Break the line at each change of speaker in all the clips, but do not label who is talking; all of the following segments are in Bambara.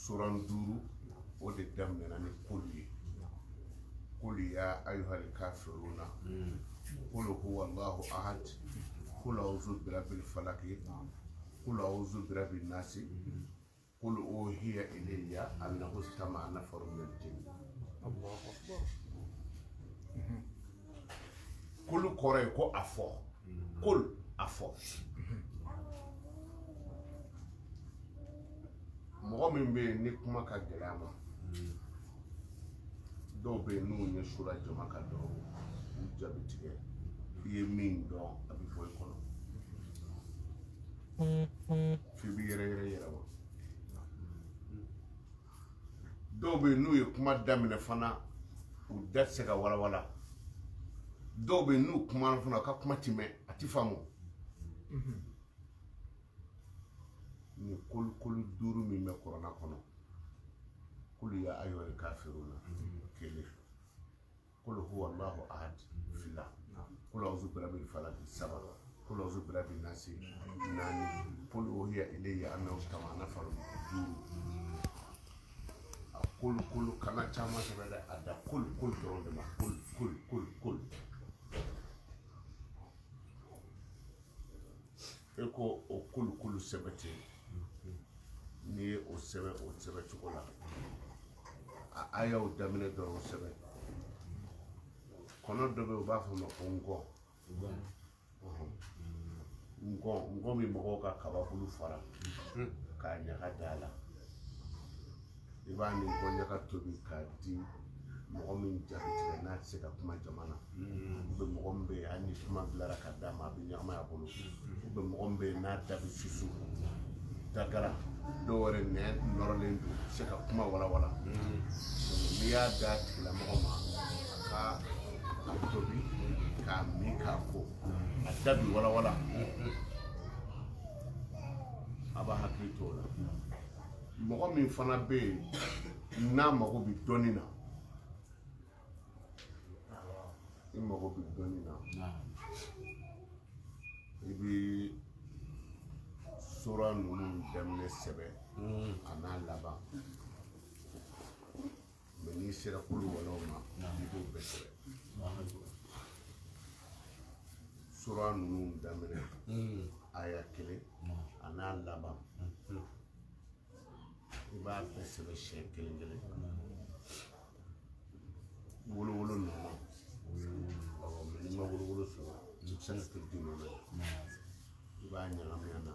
Suran duuru o de daminɛna ni kulu ye. Kulu ya ayuhal kafiruna, kulu huwa allahu ahad, kulu auzu birabil falaki, kulu auzu birabin nasi, kulu uhiya ilayya annahu istama'a nafarun minal jinni.
Allahu akbar.
Kulu kɔrɔ ye ko a fɔ, kulu a fɔ. Mɔgɔ min bɛ yen ni kuma ka gɛlɛn a ma, dɔw bɛ yen n'u ɲɛ sula jama kan dɔrɔn u ja bɛ tigɛ, i ye min dɔn a bɛ bɔ i kɔnɔ f'i bɛ yɛrɛ yɛrɛ yɛrɛ ma. Dɔw bɛ yen n'u ye kuma daminɛ fana, u da tɛ se ka walawala. Dɔw bɛ yen n'u kumana fana, u ka kuma ti mɛn, a ti faamu. Nin kolokolo duuru min bɛ kurana kɔnɔ, kulu ya ayyuhal kafiruna kelen, kulu huwa allahu ahad fila, kulu auzu birabil falaki saba, kulu auzu birabin nasi naani, kulu uhiya ilayya annahu istama'a nafarun duuru. A kulu kulu kana caman sɛbɛn dɛ, a da kulu kulu dɔrɔn de ma, kulu kulu kulu kulu. E ko o kulu kulu sɛbɛn ten, n'i ye o sɛbɛn o sɛbɛn cogo la, a ayaw daminɛ dɔrɔn sɛbɛn. Kɔnɔ dɔ bɛ yen, u b'a fɔ o ma ko ngɔn. Ngɔn, ngɔn bɛ mɔgɔw ka kababulu fara k'a ɲaga da la. I b'a ni ngɔn ɲaga tobi k'a di mɔgɔ min ja bɛ tigɛ n'a tɛ se ka kuma jama na, ou bien mɔgɔ min bɛ yen, hali ni kuma dilara ka d'a ma, a bɛ ɲagami a bolo, ou bien mɔgɔ min bɛ yen n'a da bɛ susu dagara, dɔw yɛrɛ nɛn nɔrɔlen don, u tɛ se ka kuma walawala. N'i y'a d'a tigilamɔgɔ ma, a ka a tobi k'a min k'a ko, a da bɛ walawala. A b'a hakili to o la. Mɔgɔ min fana bɛ yen n'a mago bɛ dɔnni na, i mago bɛ dɔnni na, i bɛ sura ninnu daminɛ sɛbɛn a n'a laban. Mais n'i sera kulu walaw ma, i b'o bɛɛ sɛbɛn. Sura ninnu daminɛ aya kelen a n'a laban, i b'a bɛɛ sɛbɛn siɲɛ kelen kelen. Wolowolo nɔnɔ, awɔ, mais n'i ma wolowolo sɔrɔ, i bɛ se ka kɛ di nɔnɔ ye. I b'a ɲagami a na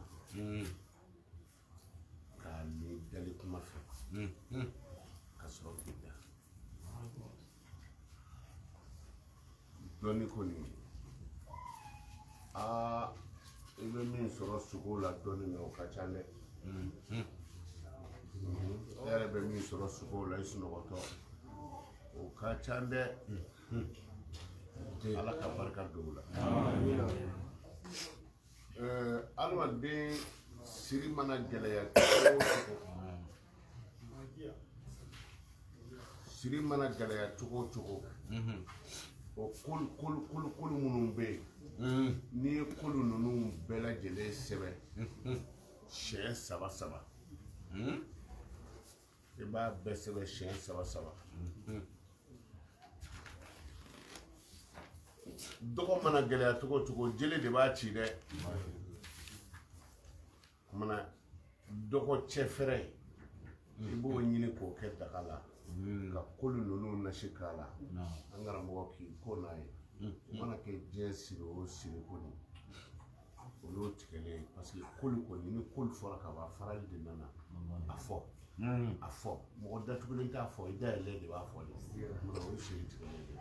k'a min dali kuma fɛ ka sɔrɔ k'i da. Dɔnni kɔni, aa, i bɛ min sɔrɔ sugo la dɔnni na, o ka ca dɛ. E yɛrɛ bɛ min sɔrɔ sugo la i sunɔgɔtɔ, o ka ca dɛ. Ala ka barika don o la. Adamaden siri mana gɛlɛya cogo o cogo, siri mana gɛlɛya cogo o cogo, o kulu kulu kulu kulu minnu bɛ yen, n'i ye kulu ninnu bɛɛ lajɛlen sɛbɛn siɲɛ saba saba, i b'a bɛɛ sɛbɛn siɲɛ saba saba. Dɔgɔ mana gɛlɛya cogo o cogo, jele de b'a ci dɛ. Kumana dɔgɔ cɛfɛrɛ, i b'o ɲini k'o kɛ daga la ka kolo ninnu nasi k'a la. An karamɔgɔ k'i ko n'a ye, o mana kɛ diɲɛ siri o siri kɔni, o y'o tigɛlen ye, parce que kolo kɔni, ni kolo fɔra ka ban, farali de nana. A fɔ, a fɔ, mɔgɔ datugulen t'a fɔ, i dayɛlɛlen de b'a fɔ de. O ye siri tigɛlen de ye.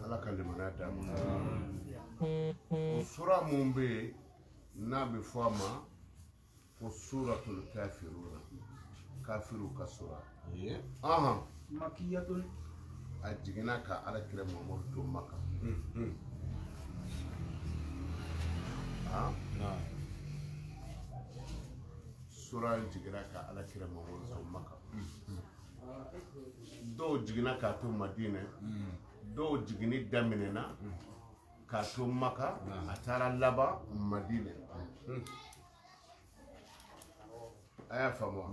Ala ka limaniya d'an ma. O sura mun bɛ yen n'a bɛ fɔ a ma ko suratul kafiruna, kafiriw ka sura. Ahan.
Makiyatun.
A jiginna ka Ala kira Muhamadu to Maka. Han, sura in jiginna ka Ala kira Muhamadu to Maka. Dɔw jiginna k'a to Madinɛ, dɔw jiginni daminɛna k'a to Maka, a taara laban Madinɛ. A y'a faamu wa?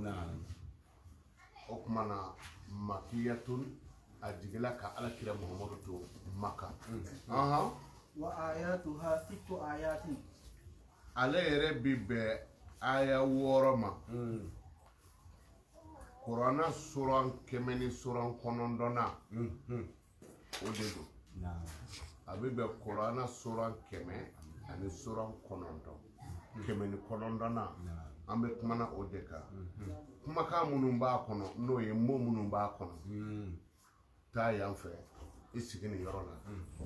O tuma na makiyatun, a jigila ka Ala kira Muhamadu to Maka.
Wa ayatuha sittu ayatin.
Ale yɛrɛ bi bɛn aya 6 ma. Kurana suran 109nan, o de don. A bɛ bɛn Kurana suran 109, 109nan, an bɛ kumana o de kan. Kumakan minnu b'a kɔnɔ, n'o ye mot minnu b'a kɔnɔ, taa yan fɛ, i sigi nin yɔrɔ la,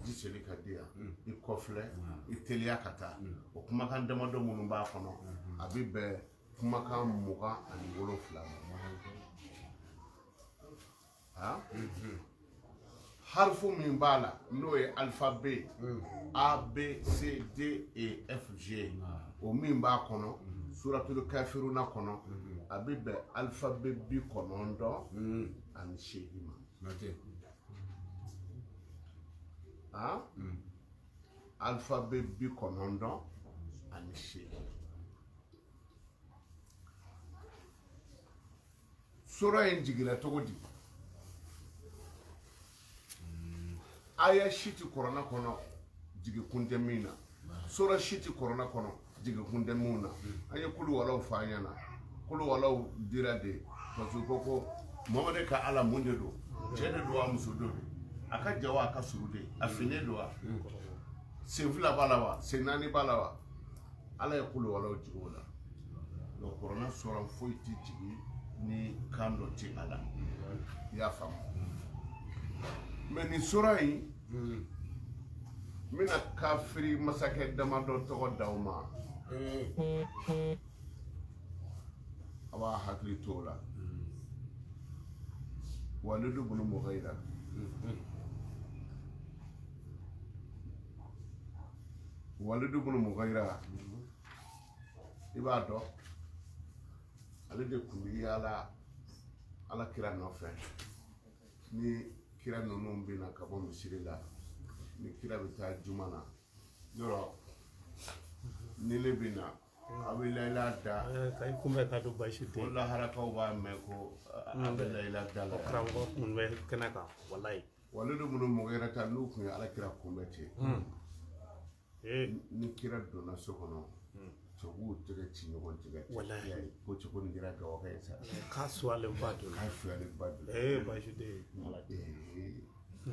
ji seli ka di yan, i kɔfilɛ, i teliya ka taa, o kumakan damadɔ minnu b'a kɔnɔ, a bɛ bɛn kumakan 27 ma. Harifu min b'a la, n'o ye alphabet A B C D E F G, o min b'a kɔnɔ suratul kafiruna kɔnɔ, a bɛ bɛn alphabet 98 ma. Alphabet 98. Sura in jiginna cogo di? Aya si ti Kurana kɔnɔ jigikun tɛ min na, sura si ti Kurana kɔnɔ jigikun tɛ min na. An ye kulu walaw fɔ an ɲɛna, kulu walaw dira de parce que ko Mamadu ka Ala mun de don, cɛ de don wa muso de don, a ka jan wa a ka surun de, a finnen don wa, sen 2 b'a la wa sen 4 b'a la wa. Ala ye kulu walaw jigin o la. Donc Kurana sura foyi ti jigin ni kan dɔ ti a la, i y'a faamu. Mais nin sura in, n bɛna kafiri masakɛ damadɔ tɔgɔ d'aw ma, a b'a hakili to o la. Walidu bunu Mughira, Walidu bunu Mughira, i b'a dɔn, ale de tun bɛ yaala Ala kira nɔfɛ. Ni kira ninnu bɛ na ka bɔ misiri la, ni kira bɛ taa juma na, yɔrɔ ni ne bɛ na, a bɛ layila da.
Ka i kunbɛn ka don basi
tɛ. O laharakaw b'a mɛn ko a bɛ layila da la.
Karamɔgɔ kun bɛ kɛnɛ kan, walayi.
Walidu bunu Mughira ta, n'u tun ye Ala kira kunbɛn ten, ni kira donna so kɔnɔ, cɛ b'u tɛgɛ ci ɲɔgɔn tigɛ.
Walayi.
Ko cɛ ko nin kɛra gawakɛ ye sa.
K'a suyalen ba don.
K'a suyalen ba don.
Basi tɛ.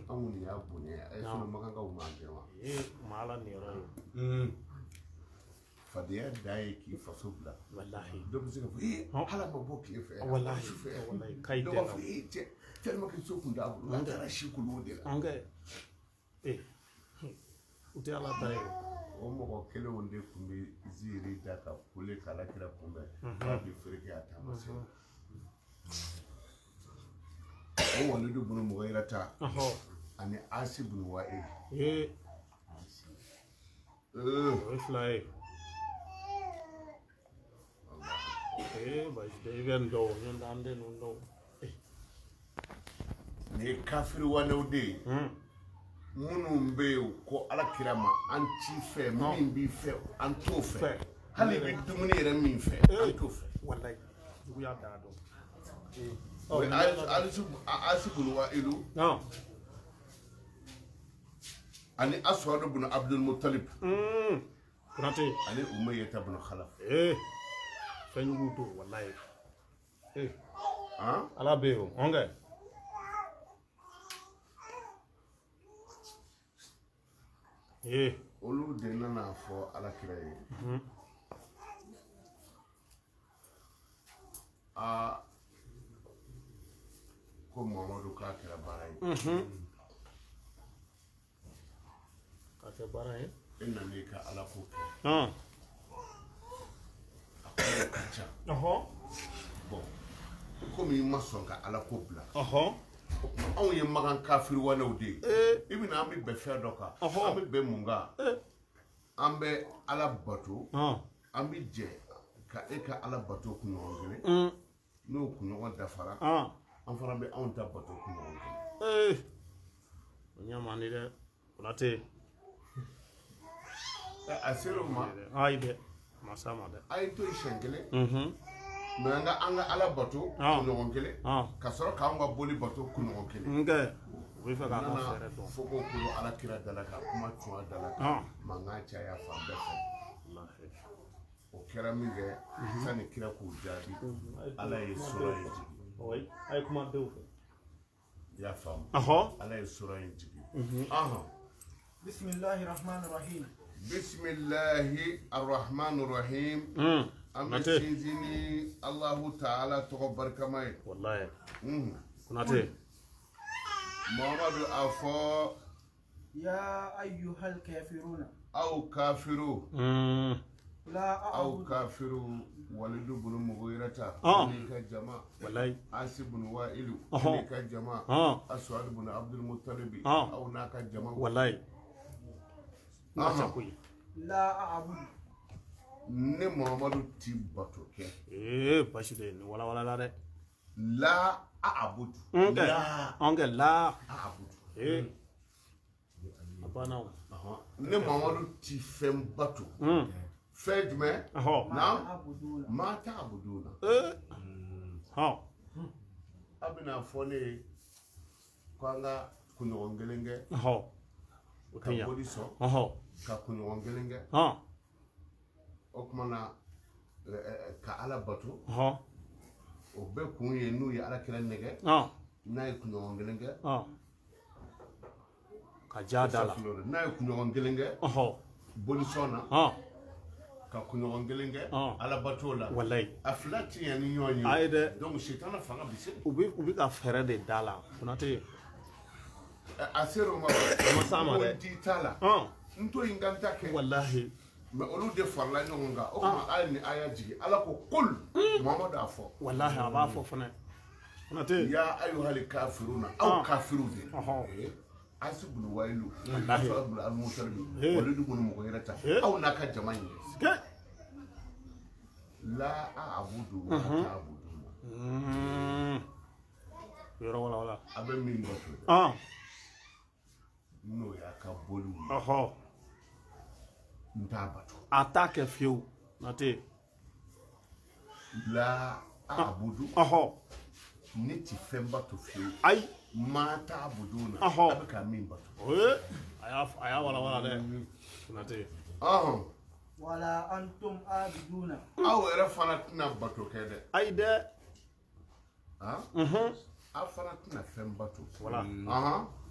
Anw de y'a bonya, a ye sɔrɔ makankaw m'an kɛ wa?
Ma Ala niyɔrɔ ye.
Fadenya dan ye k'i faso bila.
Walahi.
Dɔ bɛ se ka fɔ, ee, ala ma bɔ tile fɛ.
Walahi.
Su fɛ.
Walahi. K'a y'i
Dɔ b'a
dɛmɛ.
fɔ, ee, cɛ, tellement que so kun t'a bolo, an taara si kulu de la.
An kɛ. U tɛ Ala ta ye.
O mɔgɔ kelenw de tun bɛ ziiri da ka kule k'Ala kira kunbɛn, k'a bɛ fereke a taama sen. O Walidu bunu Mughira ta, ani Asi bunu Wa'il.
O ye fila ye. Basi tɛ, i bɛ nin dɔn, ɲɔgɔn tɛ an tɛ ninnu dɔn.
Nin ye kafiri walew de ye. Minnu bɛ yen ko Ala kira ma, an t'i fɛ, min b'i fɛ an t'o fɛ, hali i bɛ dumuni yɛrɛ min fɛ an t'o fɛ.
Walayi, juguya dan don.
O ye Asi bunu Wa'ilu ani Aswadu bunu Abdul Muttalib.
Konate.
Ani Umayyata bunu Khalaf.
Fɛn jugu don, walayi.
Han?
Ala bɛ yen o, ɔn kɛ.
Olu de nana fɔ Ala kira ye. Aa, ko Mamadu k'a kɛra baara ye.
K'a kɛ baara ye.
E nana i ka Ala ko kɛ. A ko ka ca. Bon, komi i ma sɔn ka Ala ko bila. Anw ye makan kafiri walew de ye. I bɛna an bɛ bɛn fɛn dɔ kan. An bɛ bɛn mun kan? An bɛ Ala bato. An bɛ jɛ ka e ka Ala bato kunɲɔgɔn kelen. N'o kunɲɔgɔn dafara, an fana bɛ anw ta bato kunɲɔgɔn kelen.
O ɲɛ man di dɛ, Konate.
A sera o ma.
Ayi dɛ, a ma s'a ma dɛ.
A ye to yen siɲɛ kelen. Mais an ka Ala bato kunɲɔgɔn kelen ka sɔrɔ k'an ka boli bato kunɲɔgɔn kelen.
Nkɛ u bɛ fɛ k'a ka fɛɛrɛ dɔn.
Fo ko kolo Ala kira da la ka kuma cun a da la ka mankan caya fan bɛɛ fɛ. O kɛra min kɛ sani kira k'u jaabi Ala ye sura in jigin.
A ye kuma denw fɛ.
I y'a faamu. Ala ye sura in jigin.
Bismillahi rahmani rahim.
Bismillahi arrahmani rahim. An bɛ sinsin ni Alahu Taala tɔgɔ barikama ye.
Walayi. Konate.
Muhamadu a fɔ.
Ya ayyuhal kafiruna.
Aw kafiru. Aw kafiru Walidu bunu Mughirata. N'i ka jama.
Walayi.
Asi bunu Wailu. N'i ka jama. Aswad bunu Abdul Muttalibi. Aw n'a ka jama.
Walayi.
La a'budu.
Ne Muhamadu ti bato kɛ.
Ee basi de nin walawala la dɛ.
La a'budu.
La anke la
a'budu.
Ee a banna o.
Ne Muhamadu ti fɛn bato. Fɛn jumɛn? Naam. Ma ta'buduna.
Ee. Hɔn.
A bɛna fɔ ne ye ko an ka kunɲɔgɔn kelen kɛ.
Hɔn. O tɛ ɲa.
Ka boli sɔn.
Hɔn.
Ka kunɲɔgɔn kelen kɛ.
Hɔn.
O tuma na ka Ala bato.
Hɔn.
O bɛɛ kun ye n'u ye Ala kira nɛgɛ. N'a ye kunɲɔgɔn kelen kɛ.
Ka ja da la.
N'a ye kunɲɔgɔn kelen kɛ. Bolisɔn na. Ka kunɲɔgɔn kelen kɛ. Ala bato la.
Walayi.
A fila ti ɲɛ ni ɲɔgɔn ye.
Ayi dɛ.
Donc sitana fanga bi se.
U bɛ ka fɛɛrɛ de da la. Konate.
A ser'o ma.
A ma s'a ma dɛ.
Ko di t'a la. N to yen ka n ta kɛ.
Walahi.
Mais olu de farala ɲɔgɔn kan o tuma hali ni a y'a jigin Ala ko kul Muhamadu a fɔ.
Walahi a b'a fɔ fana. Konate.
Ya ayyuhal kafiruna aw kafiru de. Asi bunu Wailu. Aswad bunu Al-Muttalibi. Walidu bunu Mughirata. Aw n'a ka jama in ye. La a'budu wa ta'buduna.
Yɔrɔ walawala.
A bɛ min bato. N'o y'a ka boliw ye. N t'a bato.
A t'a kɛ fiyewu. Nate.
La a'budu. Ne ti fɛn bato fiyewu.
Ayi.
Ma ta'buduna. A bɛ ka min bato.
A y'a walawala dɛ. Konate.
Wala antum abiduna.
Aw yɛrɛ fana tɛna bato kɛ dɛ.
Ayi dɛ.
Aw fana tɛna fɛn bato.
Wala.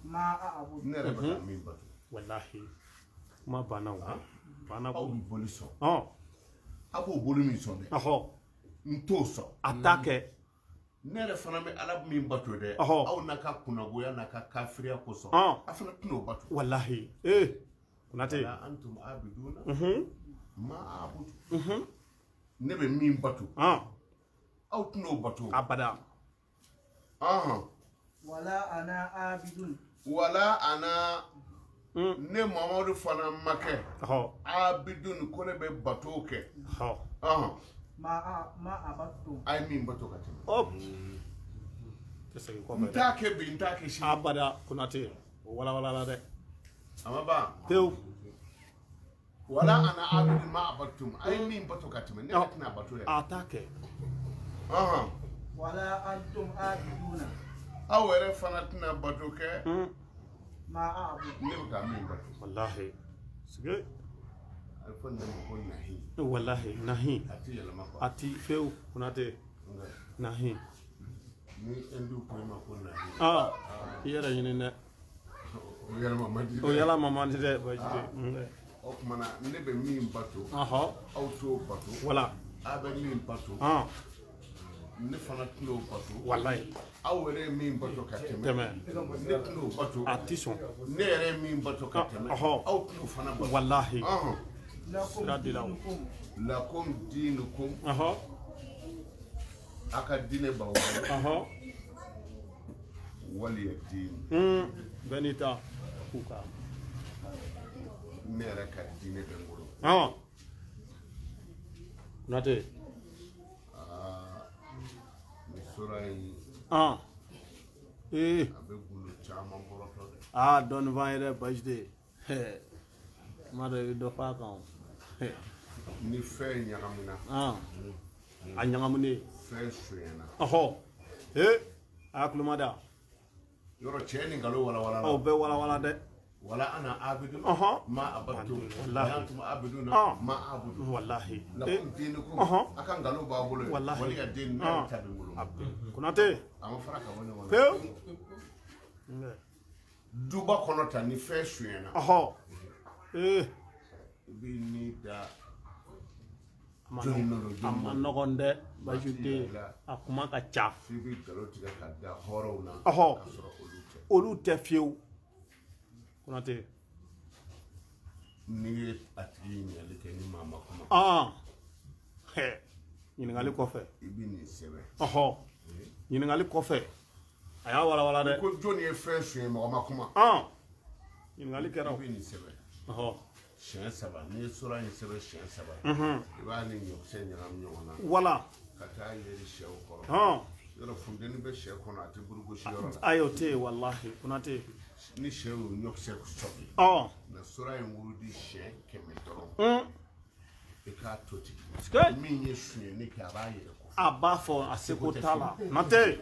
Ma a'budu.
Ne yɛrɛ bɛ ka min bato.
Walahi. Kuma banna o. Banna
aw bɛ boli sɔn. Aw b'o boli min sɔn dɛ. N t'o sɔn.
A t'a kɛ.
Ne yɛrɛ fana bɛ Ala min bato dɛ. Aw n'a ka kunnagoya n'a ka kafiriya kosɔn. A fana tɛna o bato.
Walahi. Ee. Konate.
Wala antum abiduna. Ma a'budu. Ne bɛ min bato. Aw tɛna o bato.
Abada.
Wala ana abidun.
Wala ana. Ne Muhamadu fana ma kɛ. Abidun ko ne bɛ bato kɛ.
Ma abattu.
A ye min bato ka tɛmɛ.
Tɛ segin kɔfɛ dɛ.
N t'a kɛ bi n t'a kɛ sini.
Abada Konate. O walawala la dɛ.
A ma ban.
Pewu.
Wala ana abidun ma abattum. A ye min bato ka tɛmɛ ne yɛrɛ tɛna bato yɛrɛ.
A t'a kɛ.
Wala antum abiduna.
Aw yɛrɛ fana tɛna bato kɛ.
Ma a'budu.
Ne bɛ ka min bato.
Walahi. Sige.
A bɛ fɔ nin ma ko nahi.
Walahi nahi.
A ti yɛlɛma quoi.
A ti fiyewu Konate. Nahi.
Ni Hindu ko i ma ko nahi.
I yɛrɛ ɲini dɛ.
O yɛlɛma man di dɛ.
O yɛlɛma man di dɛ basi tɛ.
O tuma na ne bɛ min bato. Aw t'o bato.
Wala.
A bɛ min bato. Ne fana tɛna o bato.
Walayi.
Aw yɛrɛ ye min bato ka tɛmɛ. Ne tɛna o bato.
A ti sɔn.
Ne yɛrɛ ye min bato ka tɛmɛ. Aw tɛna o fana bato.
Walahi.
Lakum diinukum.
Lakum diinukum. A ka diinɛ b'aw bolo. Waliya diin.
Bɛɛ n'i ta k'u ka.
Ne yɛrɛ ka diinɛ bɛ n bolo.
Konate.
Nin sura in.
Ee.
A bɛ gundo caman bɔrɔtɔ dɛ.
Dɔɔnin b'an ye dɛ basi tɛ. Kuma dɔ i bɛ dɔ fɔ a kan o.
Ni fɛn ɲagamina.
A ɲagaminen.
Fɛn sonyɛna.
Ɔhɔ, ee, a y'a kuloma da.
Yɔrɔ cɛ ni nkalon walawala.
Aw bɛɛ walawala dɛ.
Wala ana abidu
Ɔhɔn.
ma abadtu.
Wallahi.
Wala antum abiduna ma abudu.
Walahi.
Lakum dinukum.
Ɔhɔn.
A ka nkalon b'a bolo ye.
Wallahi.
Wali ka den ne yɛrɛ ta bɛ n bolo.
Konate.
A ma fara ka bɔ ɲɔgɔn na.
Pewu.
Duba kɔnɔ tan ni fɛn sonyɛna,
Ɔhɔ, ee.
I b'i ni da.
A ma
Jɔnni
nɔgɔn.
nɔ don, jɔnni
A ma
nɔ don.
nɔgɔn dɛ, Bajuden, a kuma ka ca.
F'i bɛ nkalon tigɛ ka da hɔrɔnw na.
Ɔhɔ.
Ka sɔrɔ olu tɛ.
Olu tɛ fiyewu, Konate.
N'i ye a tigi ɲininkali kɛ ni maa ma kuma,
Hɛ, ɲininkali kɔfɛ.
I bɛ nin sɛbɛn.
Ɔhɔ, ɲininkali kɔfɛ, a y'a walawala dɛ.
Ko jɔnni ye fɛn suɲɛ, mɔgɔ ma kuma,
Ɲininkali kɛra
i
o.
bɛ nin sɛbɛn
Ɔhɔ.
siɲɛ 3. N'i ye sura in sɛbɛn siɲɛ 3, i b'a ni ɲɔkisɛ ɲagami ɲɔgɔn na
Wala.
ka taa yeri sɛw kɔrɔ. Yɔrɔ funteni bɛ sɛ kɔnɔ, a tɛ burugosi yɔrɔ la.
Ayi, o tɛ yen, walahi, Konate.
Ni sɛ y'o ɲɔkisɛ sɔbi, na sura in wurudi siɲɛ 100 dɔrɔn, i k'a to ten. Min ye sonyɛni kɛ, a b'a yɛrɛ ko.
A b'a fɔ a seko t'a la, Konate.